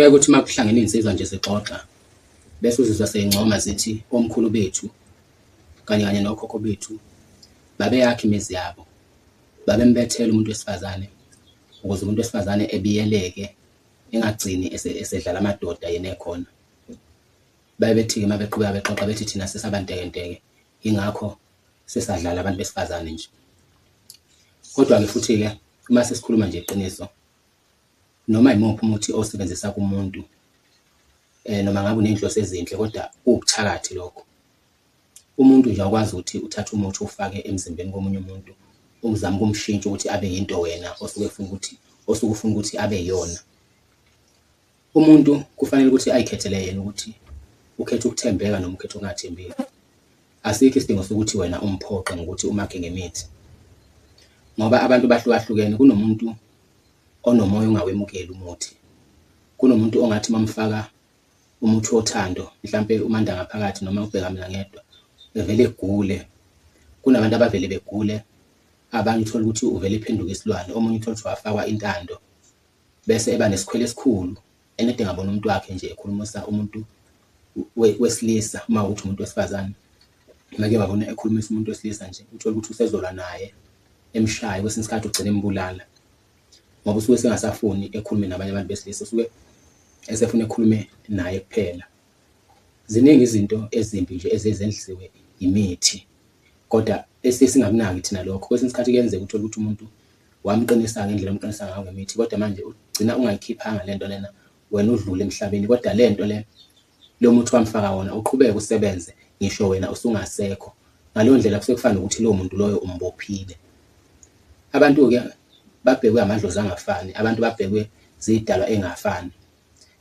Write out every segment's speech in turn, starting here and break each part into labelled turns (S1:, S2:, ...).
S1: Kuyaye kuthi uma kuhlangene iy'nsizwa nje zixoxa bese uzizwa sey'ncoma zithi omkhulu bethu kanye kanye nokhokho bethu babeyakha imizi yabo, babembethela umuntu wesifazane ukuze umuntu wesifazane ebiyeleke engagcini esedlala amadoda yena ekhona. Baye bethi-ke uma beqhubeka bexoxa bethi thina sesabantekenteke yingakho sesadlala abantu besifazane nje. Kodwa-ke futhi-ke uma sesikhuluma nje iqiniso, noma yimuphi umuthi owusebenzisa kumuntu noma ngabe uney'nhloso ezinhle kodwa kuwubuthakathi lokho. Umuntu nje awukwazi ukuthi uthathe umuthi uwufake emzimbeni komunye umuntu uzame ukumshintsha ukuthi abe yinto wena osuke efuna ukuthi osuke ufuna ukuthi abe yiyona. Umuntu kufanele ukuthi ayikhethele yena ukuthi ukhetha ukuthembeka noma ukhetha ukungathembeki. Asikho isidingo sokuthi wena umphoqe ngokuthi umakhe ngemithi ngoba abantu bahlukahlukene. Kunomuntu onomoya ongawemukeli umuthi, kunomuntu ongathi uma umfaka umuthi wothando mhlampe umanda ngaphakathi noma ubheka mina ngedwa evele egule. Kunabantu abavele begule, abanye uthole ukuthi uvele ephenduke isilwane, omunye uthole ukuthi wafakwa intando bese eba nesikhwele esikhulu enede ngabona umuntu wakhe nje ekhulumisa umuntu wesilisa uma ukuthi umuntu wesifazane make wabona ekhulumisa umuntu wesilisa nje uthole ukuthi usezolwa naye emshaye kwesinye isikhathi ugcina embulala ngoba usuke sengasafuni ekhulume nabanye abantu besilisa usuke esefuna ekhulume naye kuphela. Ziningi izinto ezimbi nje eziye zenziwe imithi kodwa esiye singakunaki thina lokho. Kwesinye isikhathi kuyenzeka uthole ukuthi umuntu wamqinisa ngendlela omqinisa ngayo ngemithi kodwa manje ugcina ungayikhiphanga le nto lena wena udlule emhlabeni kodwa le nto le lo muthi wamfaka wona uqhubeke usebenze ngisho wena usungasekho. Ngaleyo ndlela kusuke kufana nokuthi lowo muntu loyo umbophile. Abantu-ke babhekwe amadlozi angafani, abantu babhekwe zidalwa ey'ngafani.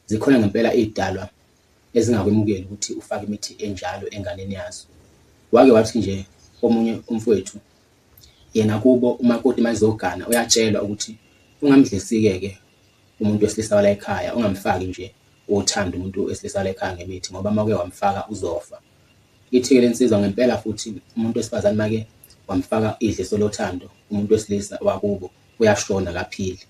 S1: Zikhona ngempela iy'dalwa ezingakwemukeli ukuthi ufake imithi enjalo enganeni yazo. Wake wathi nje omunye umfowethu yena kubo umakoti uma ezogana uyatshelwa ukuthi ungamdlisi-ke ke umuntu wesilisa wala ekhaya, ungamfaki nje uthando umuntu wesilisa wala ekhaya ngemithi ngoba uma uke wamfaka uzofa. Ithi-ke le nsizwa ngempela futhi umuntu wesifazane make wamfaka idliso lothando umuntu wesilisa wakubo uyashona akaphili.